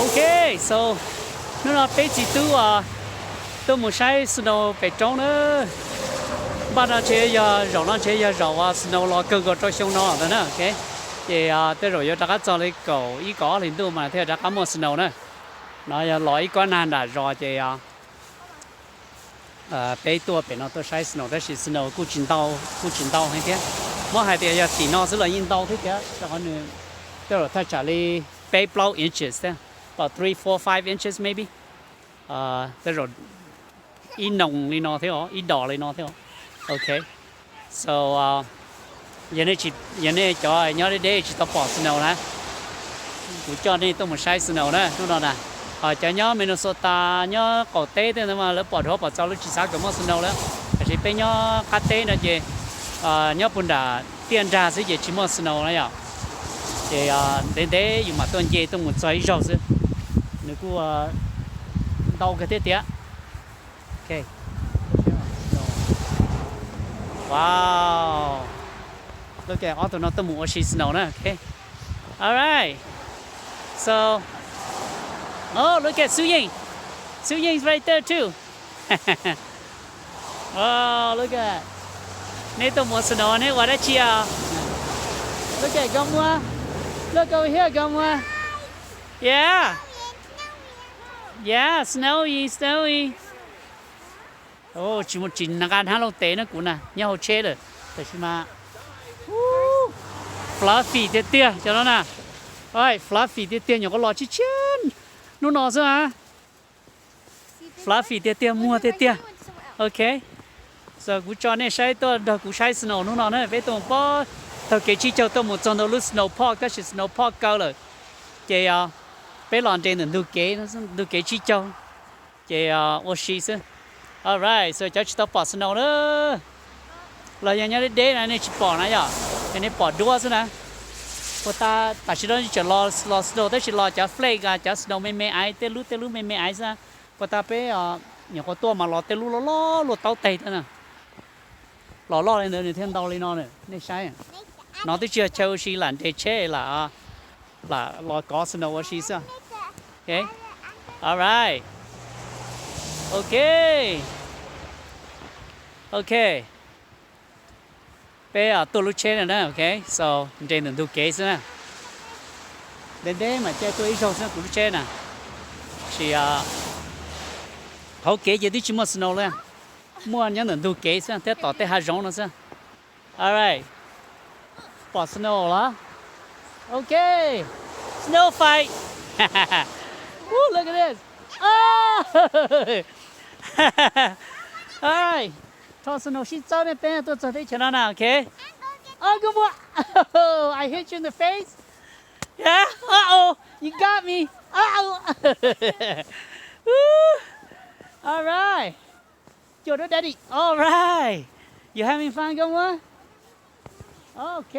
Ok, so hnub no peb txiv tub tuaj mus saib snow pem roob na. Npaj no ntshe yog zaum no ntshe yog zaum uas snow los kawg nkaus rau xyoo no ntawd na. Ok, ces tej zaum yuav rov qab txog li kaum ib kaum ob hlis ntuj mas thiaj rov qab muaj snow na. No yog los ib kob nag nram zos ces peb tuaj pem no tuaj saib snow tab sis snow kuj tsis ntau, kuj tsis ntau heev thiab. Muab hais tias yog tim no xwb los yeej ntau thiab tias rau qhov nws tej zaum thaj tsam li peb plaub inches thiab, about three, four, five inches maybe. Tej zaum ib noos li no thiab, ib dos li no thiab. Ok, so yog nej cov nyob deb deb tsis tau pom snow na, kuv coj nej tuaj mus saib snow na hnub no na. Ho cov nyob Minnesota nyob qaum teb tej ntawd mas lawv pom dhuav pom txaus lawv tsis xav kom muaj snow lawm. Tiam sis peb nyob qab teb no ces nyob puag nram tiaj nrag xwb ces tsis muaj snow na yom. Ces ntev ntev yus mam tuaj nce tuaj mus txog ib zaug xwb. Nws kuj ntau kawg thiab tiag. Ok, wow, look at, ob tug no tuaj mus ua si snow na. Ok, all right, so, oh, look at Suying, Suying's right there too. Oh, look at, neb tuaj mus ua snow neb ua dab tsi os? Look at Nkauj Muas, look over here Nkauj Muas. Yeah, yeah, snowy, snowy. Tsis nqa hnab looj tes na kuv na, nyob hauv tsheb lawm. Tab sis mas fluffy tiag tiag cov no na. Fluffy tiag tiag, nyuam qhuav los tshiab tshiab hnub no xwb na. Fluffy tiag tiag, muag tiag tiag. Ok, so kuv tso nej saib tuaj nrog kuv saib snow hnub no na. Peb tuaj pob taug kev tsib caug tuaj mus txog ntawm lub snow park tab sis snow park kaw lawm. Ces peb los nres ntawm ntug kev, ntug kev tsib caug, ces ua si xwb. All right, so cov tsis tau pom snow na, los yog nyob deb deb na nej tsis pom na yom, es nej pom duab xwb na. Puag ta tam sim no tseem los snow tab sis los cov flake, cov snow me me aiv, tej lub tej lub me me aiv xwb. Puag ta peb nyuam qhuav tuaj mas los tej lub loj loj luaj taub teg thiab na. Los loj li ntawd nws thiaj ntau li no na, nej saib. No twb tsis yog chaw ua si, lam nres tsheb lam, lam los kov snow ua si xwb. Ok, all right, ok, ok. Peb tuaj lub tsheb no na, ok, so nres ntawm ntug kev xwb na. Ntev ntev mam caij tuaj ib zaug xwb kuv lub tsheb na. Sis hauv kev ces twb tsis muaj snow li, muaj nyob ntawm ntug kev xwb thiab tom tej hav zoov no xwb. All right, pom snow los? Ok, snow fight. Woo, look at this. All right, tho snow sib txawb nej peb tuaj txog teb chaws no na, ok. Oh, good boy. I hit you in the face. Yeah. Uh-oh, you got me. Uh-oh. Woo. All right. Cuaj duab daddy. All right. You having fun, Nkauj Muas? Ok,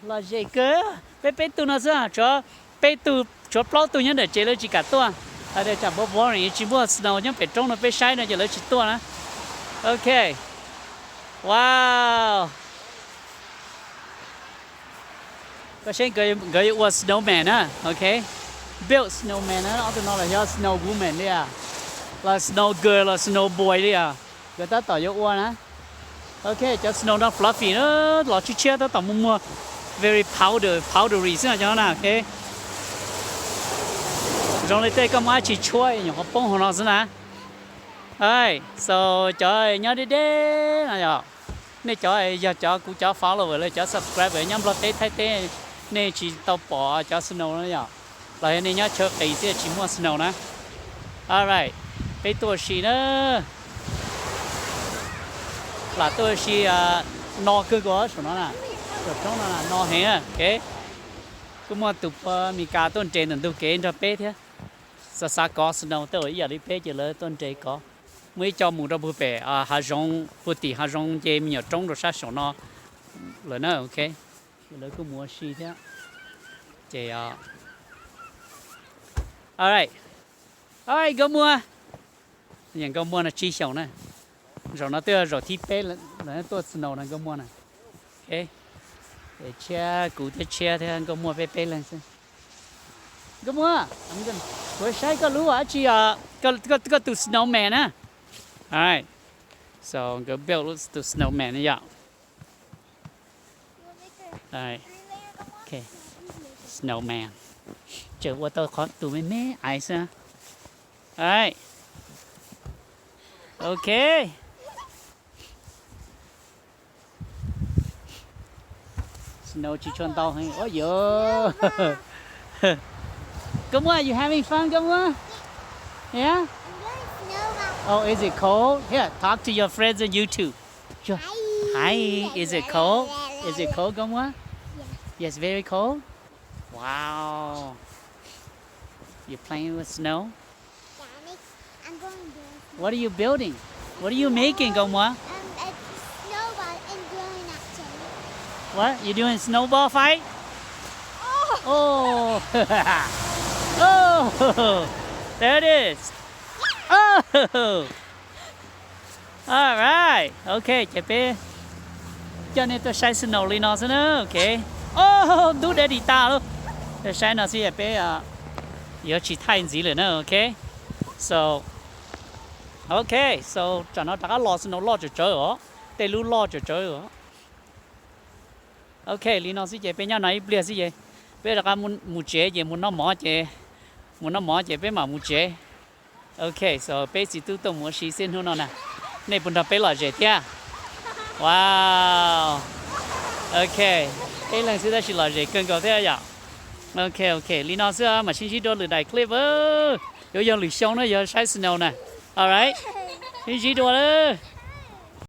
lom zem kawg. Peb peb tug no xwb, tshuav peb tug, tshuav plaub tug nyob ntawm tsev lawv tsis kam tuaj. Hais tias tsam boring, tsis muaj snow nyob pem roob no peb saib no ces lawv tsis tuaj na. Ok. Wow. Koj saib nkawd yuav ua snowman na, ok. Build snowman na, ob tug no los yog snow woman li as, los snow girl los snow boy li as. Nkawd tab tom yuav ua na. Ok, cov snow no fluffy na, los tshiab tshiab tab tom muag muag, very powder, powdery xwb no cov no na, ok. Zoo li tej koj muab dab tsi tshuab nyuam qhuav poob hauv no xwb na. So cov nyob deb deb no yog, nej cov yog cov kuv cov follower los cov subscriber nyob Nplog teb Thaib teb, nej tsis tau pom cov snow no yom, los yog nej nyob chaw qis xwb tsis muaj snow na. All right, peb tuaj si na. Lam tuaj si no kawg nkaus saum no na, saum roob no no heev. Ok, kuj muaj tus pog Mes Kas tuaj nres ntawm ntug kev nrog peb thiab. Xav xav kov snow tej uas ib yam li peb ces lawv tuaj nres kov. Muaj ib co mus rau puag pem hav zoov, puag tim hav zoov nce me nyuam roob rau sab saum no lawm na. Ok, lawv kuj mus ua si thiab. Ces all right, Nkauj Muas, Nkauj Muas no tsib xyoos na. Zaum no twb zaum thib peb lawm tuaj snow no Nkauj Muas na. Ok, tshiab kuv thiab tshiab thiab Nkauj Muas peb peb leeg xwb. Nkauj Muas, kuv saib koj lub dab tsi os, koj tus snowman na. Alright, so nkawd build tus snowman yom. Snowman, tseem ua tau qhov tus me me ais xwb. Alright, ok. Snow tsis tshua ntau heev. Ua yuav. Nkauj Muas, you having fun, Nkauj Muas? Yeah? Oh, is it cold? Here, talk to your friends on YouTube. Sure. Hi, is it cold? Is it cold, Nkauj Muas? Yes, very cold. Wow. You playing with snow? What are you building? What are you making, Nkauj Muas? What? You doing snowball fight? Oh. Oh. There it is. Oh. Alright, ok, ces peb coj nej tuaj saib snow li no xwb na, ok. Oh, ntub daddy tas lawm. Tuaj saib no xwb peb yuav tsis thaij ntxiv lawm na, ok. So, ok, so, tsam no rov qab los snow loj tsawv tsawv os, tej lub loj tsawv tsawv os. Ok, li no xwb ces peb nyob no ib pliag xwb ces peb rov qab mus tsev ces mus noj mov ces, mus noj mov ces peb mam mus tsev. Ok, so peb txiv tub tuaj mus ua si xwb hnub no na. Nej puas nrog peb lom zem thiab? Wow. Ok, peb leeg xwb tab sis lom zem kawg nkaus thiab yom. Ok, ok, li no xwb mam sib ntsib dua lwm daim clip. Yuav yog lwm xyoo na yog saib snow na. Alright, sib ntsib dua lawm.